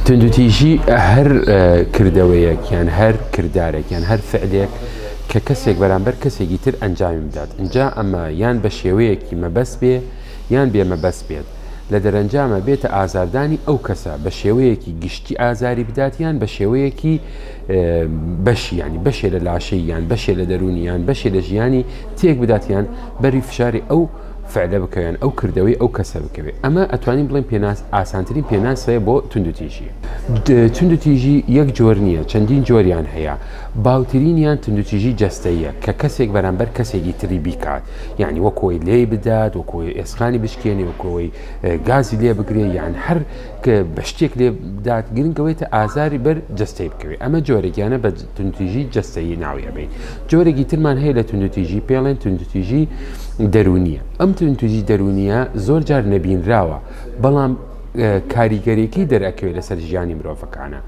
توندوتیژی هەر کردەوەیەک یان هەر کردارێک یان هەر فعلێک کە کەسێک بەرامبەر کەسێکی تر ئەنجامی بدات ئینجا ئەمە یان بە شێوەیەکی مەبەست بێ یان بێ مەبەست بێت لە دەرەنجامە بێتە ئازاردانی ئەو کەسە بە شێوەیەکی گشتی ئازاری بدات یان بە شێوەیەکی بەشی ینی بەشێ لە لاشەی یان بەشێ لە دەرونی یان بەشێ لە ژیانی تێک بدات یان بەری فشاری ئەو فعلە بکەوێ یان ئەو کردەوەی ئەو کەسە بکەوێ ئەمە ئەتوانین بڵێن پێناس ئاسانترین پێناسەیە بۆ توندوتیژی. توندوتیژی یەک جۆر نییە چەندین جۆریان هەیە باوترینیان توندوتیژی جەستەیە کە کەسێک بەرامبەر کەسێکی تری بیکات یعنی وەکۆی لێی بدات وەکۆی ئێسقانی بشکێنێ وەکۆی گازی لێ بگرێ یان هەر کە بە شتێک لێ بدات گرنگ ئەوەیە تا ئازاری بەر جەستەی بکەوێت ئەمە جۆرێکیانە بە توندوتیژی جەستەیی ناوی ئەبەین جۆرێکی ترمان هەیە لە توندوتیژی پێڵێن توندوتیژی دەرونیە ئەم توندوتیژی دەرونیە زۆر جار نەبینراوە بەڵام کاریگەرێکی دەرەکەوێت لەسەر ژیانی مرۆڤەکانە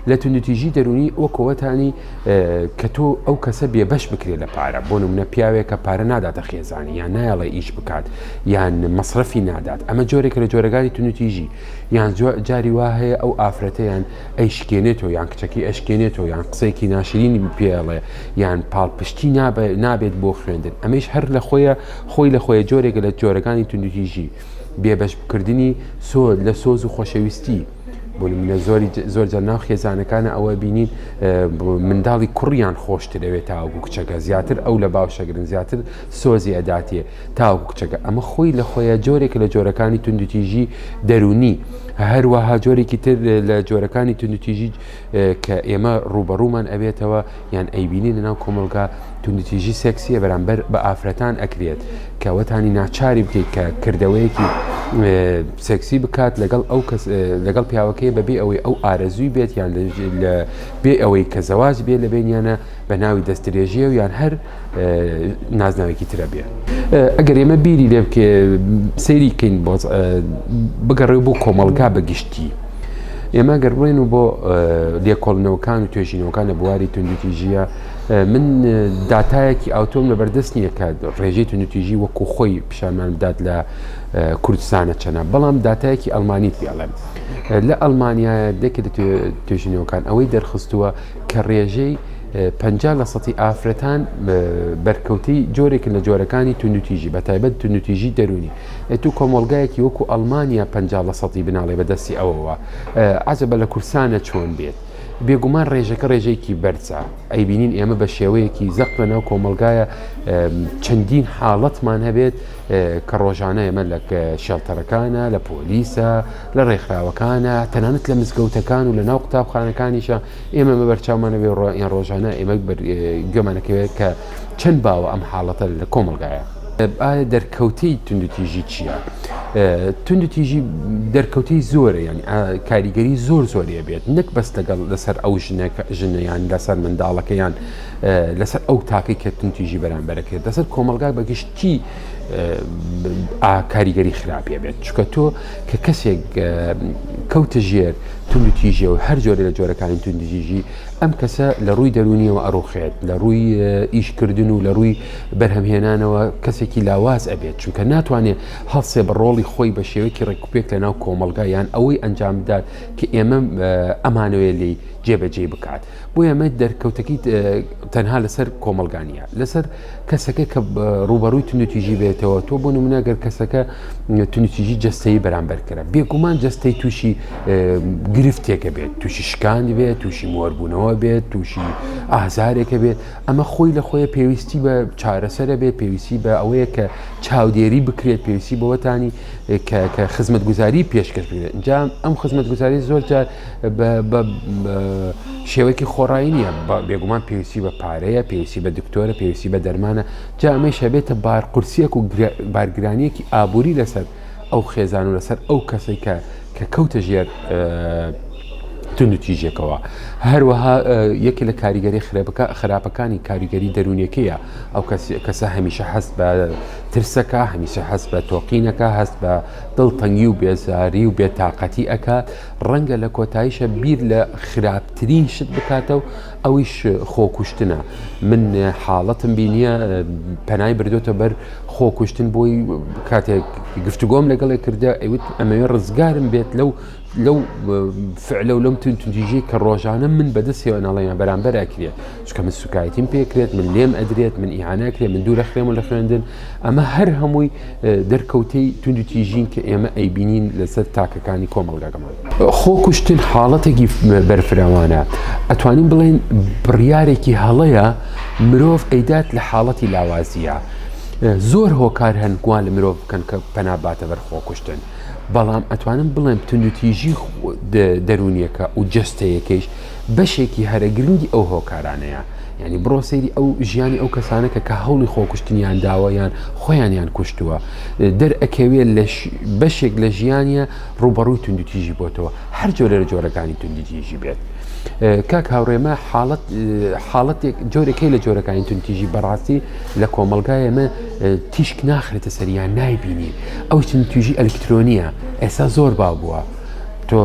لە توندوتیژی دەرونی وەکەوەتانی کە تۆ ئەو کەسە بێبەش بکرێت لە پارە بۆ نمونە پیاوێک کە پارە ناداتە خێزانی یان نایەڵێ ئیش بکات یان مەسرەفی نادات ئەمە جۆرێکە لە جۆرەکانی توندوتیژی یان جاری وا هەیە ئەو ئافرەتەیان ئەیشکێنێتەوە یان کچەکەی ئەشکێنێتەوە یان قسەیەکی ناشرینی پێڵێ یان پاڵپشتی نابێت بۆ خوێندن ئەمەیش هەر لە خۆیە خۆی لە خۆیە جۆرێکە لە جۆرەکانی توندوتیژی بێبەشکردنی سۆ لە سۆز و خۆشەویستی بۆ نمونە زۆری زۆر جار ناو خێزانەکانە ئەوە بینین منداڵی کوڕیان خۆشترەوێت تاوەکو کچەکە زیاتر ئەو لە باوشەگرن زیاتر سۆزی ئەداتێ تاوەکو کچەکە ئەمە خۆی لە خۆیە جۆرێک لە جۆرەکانی توندوتیژی دەرونی هەروەها جۆرێکی تر لە جۆرەکانی توندوتیژی کە ئێمە ڕووبەڕوومان ئەبێتەوە یان ئەیبینین لەناو کۆمەڵگا توندوتیژی سێکسیە بەرامبەر بە ئافرەتان ئەکرێت کە وەتانی ناچاری بکەیت کە کردەوەیەکی سێکسی بکات لەگەڵ ئەو کەس لەگەڵ پیاوەکەی بەبێ ئەوەی ئەو ئارەزووی بێت یان لە بێ ئەوەی کە زەواج بێ لە بینیانە بە ناوی دەستدرێژیە و یان هەر نازناوێکی ترە بێ ئەگەر ئێمە بیری لێ بکێ سەیری کەین بۆ بگەڕێ بۆ کۆمەڵگا بە گشتی ئێمە گەر بڵێن و بۆ لێکۆڵنەوەکان و توێژینەوەکان لە بواری توندوتیژیە من داتایەکی ئاوتۆم لە بەردەست نییە کە ڕێژەی توندوتیژی وەکو خۆی پیشانمان بدات لە کوردستانە چەنە بەڵام داتایەکی ئەڵمانی پێڵێم لە ئەڵمانیا دەکە لە توێژینەوەکان ئەوەی دەرخستووە کە ڕێژەی 50 لە سەتی ئافرەتان بەرکەوتەی جۆرێکن لە جۆرەکانی توندوتیژی بە تایبەت توندوتیژی دەرونی ئەتو کۆمەڵگایەکی وەکو ئەڵمانیا 50 لە سەتی بناڵێ بە دەستی ئەوەوە عەجەبە لە کورسانە چۆن بێت بێگومان ڕێژەکە ڕێژەیەکی بەرزە ئەیبینین ئێمە بە شێوەیەکی زەق لە ناو کۆمەڵگایە چەندین حاڵەتمان هەبێت کە ڕۆژانە ئێمە لە شێڵتەرەکانە لە پۆلیسە لە ڕێکخراوەکانە تەنانەت لە مزگەوتەکان و لە ناو قوتابخانەکانیشە ئێمە بە بەرچاومانە بێ ڕۆیان ڕۆژانە ئێمە گوێمانەکەوێت کە چەند باوە ئەم حاڵەتە لە کۆمەڵگایە. ئایا دەرکەوتەی توندوتیژی چییە؟ توندوتیژی دەرکەوتەی زۆرە یعنی کاریگەری زۆر زۆریە بێت نەک بەس لەگەڵ لەسەر ئەو ژنەکە ژنەیان لەسەر منداڵەکەیان لەسەر ئەو تاکەی کە توندتیژی بەرامبەرەکرێت لەسەر کۆمەلگا بەگشتی کاریگەری خراپێ بێت چکە تۆ کە کەسێک کەوتە ژێر توندوتیژیەوە هەر جۆرە لە جۆرەکانی توندتیژی ئەم کەسە لە ڕووی دەرونیەوە ئەڕوخێت لە ڕووی ئیشکردن و لە ڕووی بەرهەمهێنانەوە کەسێکی لاواز ئەبێت چونکە ناتوانێت هەڵسێ بە ڕۆڵی خۆی بە شێوەیەکی ڕێکوپێک لە ناو کۆمەڵگا یان ئەوەی ئەنجام بدات کە ئێمە ئەمانەوێت لێی جێبەجێی بکات بۆیە ئەمە دەرکەوتەکەی تەنها لەسەر کۆمەڵگا نییە لەسەر کەسەکە کە ڕووبەڕووی توندوتیژی بێتەوە تۆ بۆ نمونە گەر کەسەکە توندوتیژی جەستەیی بەرامبەر کرا بێگومان جەستەی تووشی گرفتێکە بێت تووشی شکاند بێت تووشی مۆربوونەوە بێت تووشی ئازارێکە بێت ئەمە خۆی لە خۆیە پێویستی بە چارەسەرە بێت پێویستی بە ئەوەیە کە چاودێری بکرێت پێویستی بەوەتانی کە خزمەتگوزاری پێشکەش بکرێت جا ئەم خزمەتگوزاری زۆر جار بە شێوەیەکی خۆڕایی نییە بێگومان پێویستی بە پارەیە پێویستی بە دکتۆرە پێویستی بە دەرمانە جا ئەمەیش هەبێتە بار قورسیەک و بارگرانیەکی ئابووری لەسەر ئەو خێزان و لەسەر ئەو کەسێک کە کە کەوتە ژێر توندوتیژێکەوە هەروەها یەکێ لە کاریگەری خراپەکانی کاریگەری دەروونیەکەیە ئەو کەسە هەمیشە هەست بە ترسەکە، هەمیشە هەست بە تۆقینەکە، هەست بە دڵتەنگی و بێزاری و بێتاقەتی ئەکات، ڕەنگە لە کۆتاییشە بیر لە خراپترین شت بکاتەوە ئەویش خۆکوشتنە. من حاڵەتم بینیە پەنای بردۆتە بەر خۆکوشتن بۆی کاتێک گفتوگۆم لەگەڵێ کردە ئەیوت ئەمەوێ ڕزگارم بێت لەو لەو فعلە و لەم توندتیژی کە ڕۆژانە من بەدەستیەوە ناڵێن بەرامبەر ئەکرێت چونکە من سوکایەتیم پێکرێت من لێم ئەدرێت من ئیهانەکرێت من دوورە خرێم و لە خوێندن ئەمە هەر هەمووی دەرکەوتەی توندوتیژین کە ئێمە ئەیبینین لەسەر تاکەکانی کۆمەڵگاکەمان. خۆکوشتن حاڵەتێکی بەرفراوانە ئەتوانین بڵێن بڕیارێکی هەڵەیە مرۆڤ ئەیدات لە حاڵەتی لاوازیە زۆر هۆکار هەن وا لە مرۆڤ بکەن کە پەنا باتە بەر خۆکوشتن بەڵام ئەتوانم بڵێم توندوتیژی دەروونیەکە و جەستەیەکەیش بەشێکی هەرە گرنگی ئەو هۆکارانەیە یعنی بڕۆ سەیری ئەو ژیانی ئەو کەسانە کە کە هەوڵی خۆکوشتنیان داوە یان خۆیانیان کوشتووە دەرئەکەوێت لە بەشێک لە ژیانە ڕوبەڕووی توندوتیژی بۆتەوە هەر جۆرە لە جۆرەکانی توندوتیژی بێت کاک هاوڕێمە حاڵەت حاڵەتێک جۆرەکەی لە جۆرەکانی توندتیژی بەڕاستی لە کۆمەلگای ئێمە تیشک ناخرێتە سەریان نایبینی ئەو توندتیژی ئەلکترۆنیە ئێستا زۆر باو بووە تۆ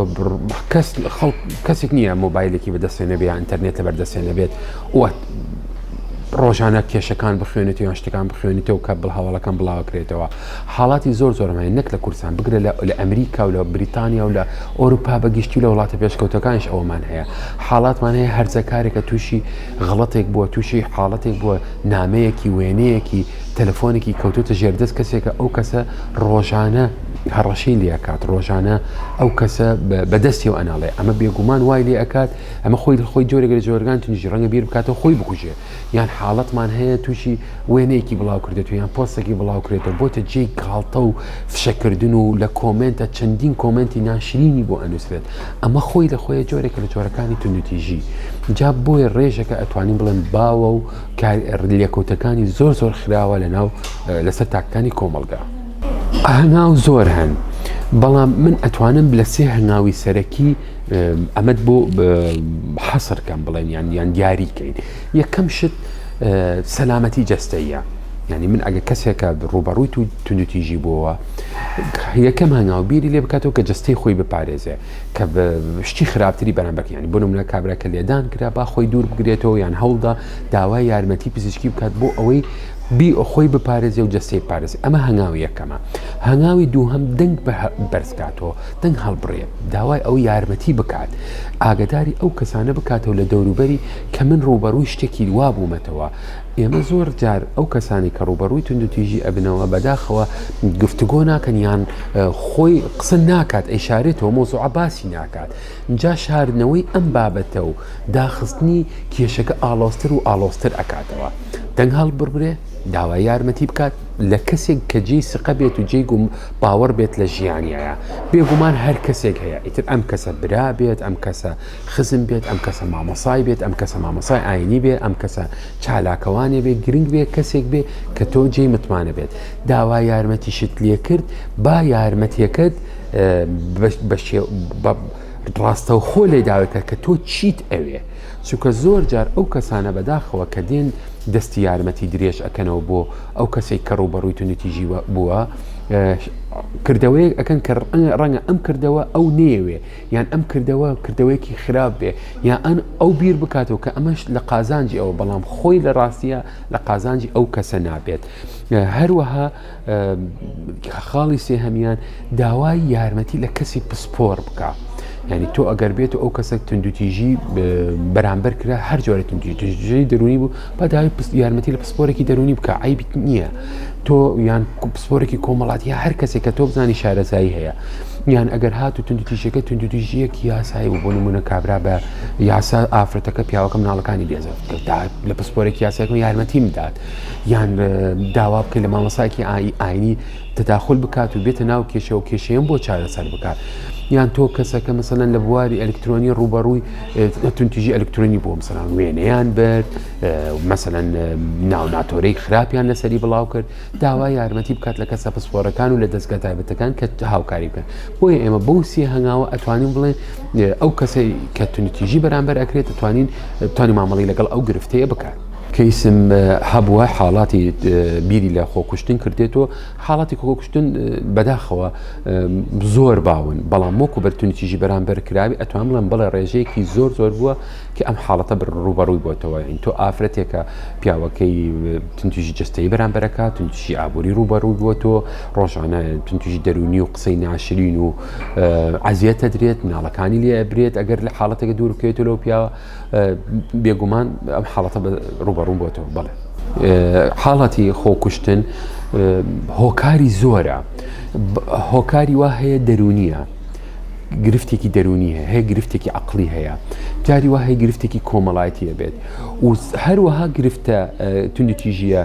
کەس خەڵک کەسێک نییە مۆبایلێکی بەدەستێ نەبێ یان ئینتەرنێت لەبەر دەستێ نەبێت و ڕۆژانە کێشەکان بخوێنێت یان شتەکان بخوێنیتەوە کە بڵ هەواڵەکان بڵاوکرێتەوە حاڵاتی زۆر زۆرم هەیە نەک لە کوردستان بگرە لە ئەمریکا و لە بریتانیا و لە ئەوروپا بەگشتی لە وڵاتە پێشکەوتەکانیش ئەوەمان هەیە حاڵاتمان هەیە هەرزەکارێکە تووشی غەڵەتێک بووە تووشی حاڵەتێک بووە نامەیەکی وێنەیەکی تەلەفۆنێکی کەوتۆتە ژێردەست کەسێکە ئەو کەسە ڕۆژانە هەڕەشەی لێ ئەکات ڕۆژانە ئەو کەسە بەدەستیەوە ئەناڵێ ئەمە بێگومان وای لێ ئەکات ئەمە خۆی خۆی جۆرێک لە جۆرەکان توندوتیژی ڕەنگە بیر بکاتەوە خۆی بکوژێ یان حاڵەتمان هەیە تووشی وێنەیەکی بڵاو کردێتەوە یان پۆستێکی بڵاو کرێتەوە بۆتە جێی گاڵتە و فشەکردن و لە کۆمێنتە چەندین کۆمێنتی ناشرینی بۆ ئەنووسرێت ئەمە خۆی لە خۆی جۆرێکە لە جۆرەکانی توندوتیژی جا بۆیە ڕێژەکە ئەتوانین بڵێن باوە و لێکەوتەکانی زۆر زۆر خراوە لە ناو لەسەر تاکەکانی کۆمەڵگا. هەنگاو زۆر هەن بەڵام من ئەتوانم لە سێ هەنگاوی سەرەکی ئەمەت بۆ حەسرکەم بڵێن یان یان دیاریکەین یەکەم شت سەلامەتی جەستەیە یعنی من ئەگە کەسێکە ڕوبەڕووی تو توندوتیژی بووە یەکەم هەنگاو بیری لێ بکاتەوە کە جستەی خۆی بپارێزێ کە شتی خراپتری بەرامبەر یانی بۆ نمونە کابرا کە لێدان کرا با خۆی دوور بگرێتەوە یان هەوڵدا داوای یارمەتی پزیشکی بکات بۆ ئەوەی بی خۆی بپارێزێ و جەستەی بپارێزێ ئەمە هەنگاوی یەکەمە هەنگاوی دووهەم دەنگ بەرزکاتەوە دەنگ هەڵبڕێ داوای ئەو یارمەتی بکات ئاگداری ئەو کەسانە بکاتەوە لە دەوروبەری کە من ڕووبەڕووی شتێکی وا بوومەتەوە ئێمە زۆر جار ئەو کەسانی کە ڕووبەڕووی توندوتیژی ئەبنەوە بەداخەوە گفتوگۆ ناکەن یان خۆی قسە ناکات ئەیشارێتەوە مۆزوعە باسی ناکات جا شاردنەوەی ئەم بابەتە و داخستنی کێشەکە ئاڵۆزتر و ئاڵۆزتر ئەکاتەوە دەنگ هەڵبڕبرێ داوای یارمەتی بکات لە کەسێک کە جێی سقە بێت و جێی گوم باوەڕ بێت لە ژیانیایە بێگومان هەر کەسێک هەیە ئیتر ئەم کەسە برا بێت ئەم کەسە خزم بێت ئەم کەسە مامۆسای بێت ئەم کەسە مامۆسای ئاینی بێ ئەم کەسە چالاکەوانێ بێ گرنگ بێ کەسێک بێ کە تۆ جێی متمانە بێت داوا یارمەتیشت لێ کرد با یارمەتیەکەت ڕاستەوخۆ لێ داوێتە کە تۆ چیت ئەوێ چونکە زۆر جار ئەو کەسانە بەداخەوە کە دێن دەستی یارمەتی درێژ ئەکەنەوە بۆ ئەو کەسێک کە ڕووبەڕووی توندوتیژی بووە کردەوەیەک ئەکەن کە ڕەنگە ئەم کردەوە ئەو نەیەوێ یان ئەم کردەوە کردەوەیەکی خراپ بێ یان ئەن ئەو بیر بکاتەوە کە ئەمەش لە قازانجی ئەوە بەڵام خۆی لە ڕاستیە لە قازانجی ئەو کەسە نابێت هەروەها خاڵی سێهەمیان داوای یارمەتی لە کەسی پسپۆر بکە. ینی تۆ ئەگەر بێت و ئەو کەسە توندوتیژی بەرامبەر کرا هەر جۆرە توندوتیژی دەرونی بوو با داوای یارمەتی لە پسپۆرێکی دەرونی بکە عیبیت نییە تۆ یان پسپۆرێکی کۆمەڵاتی هەر کەسێک کە تۆ بزانی شارەزایی هەیە یان ئەگەر هات و توندوتیژەکە توندوتیژیەکی یاسایی بوو بۆ نمونە کابرا بە یاسا ئافرەتەکە پیاوەکە مناڵەکانی بێزەفت کرد لە پسپۆرێکی یاسایەکە یارمەتیم بدات یان داوا بکەیت لە مامۆسایەکی ئاینی تەداخل بکات و بێتە ناو کێشە و کێشەیەم بۆ چارەسەر بکات یان تۆ کەسەکە مەسەلەن لە بواری ئەلکترۆنی ڕوبەڕووی توندتیژی ئەلکترۆنی بووە مەسەلەن وێنەیان برد مەسەلەن ناو ناتۆرەی خراپیان لەسەری بڵاو کرد داوا یارمەتی بکات لە کەسە پسپۆرەکان و لە دەستگا تایبەتەکان کە هاوکاری بکەن بۆیە ئێمە بەو سێ هەنگاوە ئەتوانین بڵێن ئەو کەسەی کە توندتیژی بەرامبەر ئەکرێت ئەتوانین توانی مامەڵی لەگەڵ ئەو گرفتەیە بکات. کەیسم هەبووە حاڵاتی بیری لە خۆکوشتن کردێتەوە حاڵاتی خۆکوشتن بەداخەوە زۆر باون بەڵام وەکو بەر توندوتیژی بەرامبەر کراوی ئەتوان بڵێم بڵێ ڕێژەیەکی زۆر زۆر بووە کە ئەم حاڵەتە ڕووبەڕووی بۆتەوە یعنی تۆ ئافرەتێکە پیاوەکەی توندوتیژی جەستەیی بەرامبەرەکە توندوتیژی ئابووری ڕووبەڕووی بووەتەوە ڕۆژانە توندوتیژی دەروونی و قسەی ناشرین و عەزیەتە درێت مناڵەکانی لێ ئەبرێت ئەگەر لە حاڵەتێکە دوور بکەوێتەوە لەو پیاوە بێگومان ئەم حاڵەتە ڕووبەڕوو بۆتەوە بەڵێ حاڵەتی خۆکوشتن هۆکاری زۆرە هۆکاری وا هەیە دەرونیە گرفتێکی دەرونی هەیە هەیە گرفتێکی عقلی هەیە جاری وا هەیە گرفتێکی کۆمەڵایەتی هەبێت و هەروەها گرفتە توندتیژیە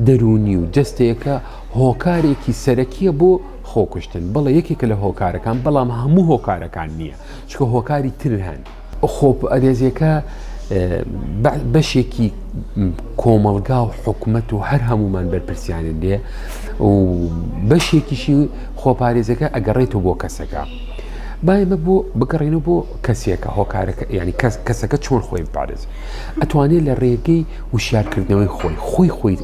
دەرونی و جستەیەکە هۆکارێکی سەرەکیە بۆ خۆکوشتن بەڵێ یەکێکە لە هۆکارەکان بەڵام هەموو هۆکارەکان نییە چکە هۆکاری تر هەن خۆپارێزیەکە بەشێکی کۆمەڵگا و حکومەت و هەر هەمومان بەرپرسیانن لێ و بەشێکیشی خۆپارێزەکە ئەگەڕێتەوە بۆ کەسەکە. با ئێمە بۆ بگەڕێنەوە بۆ کەسێکە هۆکارەکە ینی کەس کەسەکە چۆن خۆی بپارێز ئەتوانێت لە ڕێگەی وشیارکردنەوەی خۆی خۆی خۆی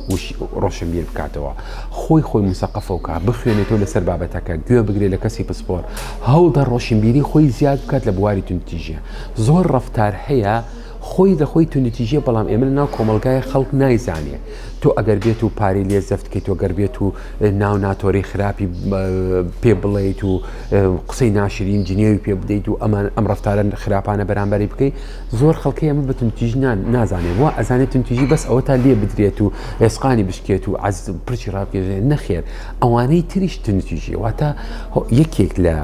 ڕۆشنبیر بکاتەوە خۆی خۆی مسەقەفەوکە بخوێنێتەوە لەسەر بابەتەکە گوێ بگرێت لە کەسی پسپۆر هەوڵدە ڕۆشنبیری خۆی زیاد بکات لە بواری توندتیژیە زۆر ڕەفتار هەیە خۆی لە خۆی توندتیژیە بەڵام ئێمە لە ناو کۆمەڵگای خەڵک نایزانێ تۆ ئەگەر بێت و پارەی لێ زەفت کەیت و گەر بێت و ناو ناتۆری خراپی پێ بڵێیت و قسەی ناشرین جنێوی پێ بدەیت و ئەمان ئەم ڕفتارە خراپانە بەرامبەری بکەیت زۆر خەڵکی ئەمە بە توندتیژ نازانێت وا ئەزانێت توندتیژی بەس ئەوە تا لێ بدرێت و ئێسقانی بشکێت و عەز پرچی ڕابکێژێت نەخێر ئەوانەی تریش توندتیژی واتە یەکێک لە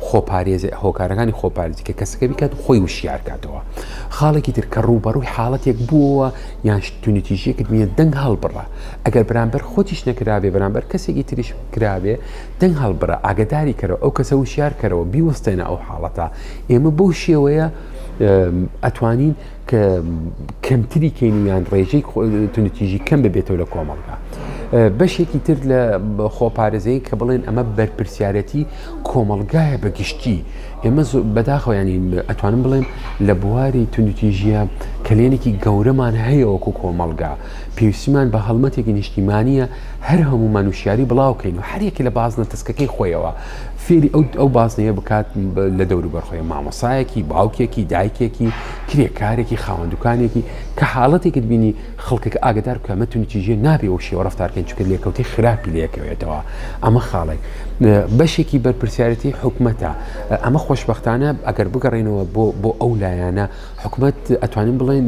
خۆپارێز هۆکارەکانی خۆپارێزی کە کەسەکە بیکات خۆی وشیار کاتەوە خاڵێکی تر کە ڕووبەڕووی حاڵەتێک بووەوە یان توندتیژیەکت نییە دەنگ هەڵبڕە ئەگەر بەرامبەر خۆتیش نەکرابێ بەرامبەر کەسێکی تریش کرابێ دەنگ هەڵبڕە ئاگداری کەرەوە ئەو کەسە وشیار کەرەوە بیوەستێنە ئەو حاڵەتە ئێمە بەو شێوەیە ئەتوانین کە کەمتری کەین و یان ڕێژەی توندتیژی کەم ببێتەوە لە کۆمەڵگا. بەشێکی تر لە خۆپارێزەیە کە بڵێن ئەمە بەرپرسیارەتی کۆمەڵگایە بە گشتی ئێمە بەداخەوە ینی ئەتوانم بڵێم لە بواری توندتیژیە کەلێنێکی گەورەمان هەیە وەکو کۆمەڵگا پێویستیمان بە هەڵمەتێکی نیشتیمانیە هەر هەمومان وشیاری بڵاوکەین و هەرێکی لە بازنە تەسکەکەی خۆیەوە فێری ئەو ئەو بازنەیە بکات لە دەوروبەر خۆی مامۆسایەکی باوکێکی دایکێکی کرێکارێکی خاوەن دوکانێکی کە حاڵەتێکت بینی خەڵکێک ئاگدار بکە ئەمە توندوتیژیە نابێ ئەو شێوە ڕەفتارکەین چونکە لێکەوتەی خراپی لێکەوێتەوە ئەمە خاڵێک بەشێکی بەرپرسیارەتی حکومەتە ئەمە خۆشببختانە ئەگەر بگەڕێنەوە بۆ بۆ ئەو لایەنە حکومەت ئەتوانین بڵێن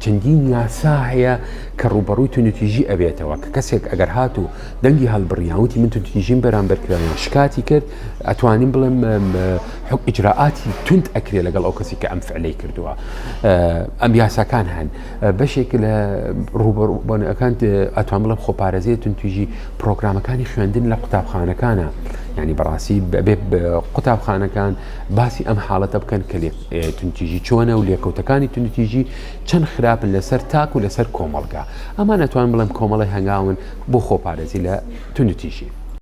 چەندین یاسا هەیە کە ڕووبەڕووی توندوتیژی ئەبێتەوە کە کەسێک ئەگەر هاتوو دەنگی هەڵبڕیان وتی من توندوتیژیم بەرامبەر کرایان شکاتی کرد ئەتوانین بڵێم حک ئیجرائاتی توند ئەکرێ لەگەڵ ئەو کەسی کە ئەم فعلەی کردووە ئەم یاساکان هەن بەشێک لە ڕووبەڕووبوونەکان ئەتوان بڵێم خۆپارێزی توندتیژی پرۆگرامەکانی خوێندن لە قوتابخانەکانە یعنی بەڕاستی بێ قوتابخانەکان باسی ئەم حاڵەتە بکەن کە توندتیژی چۆنە و لێکەوتەکانی توندتیژی چەند خراپن لەسەر تاک و لەسەر کۆمەڵگا ئەمان ئەتوان بڵێم کۆمەڵی هەنگاون بۆ خۆپارێزی لە توندتیژی.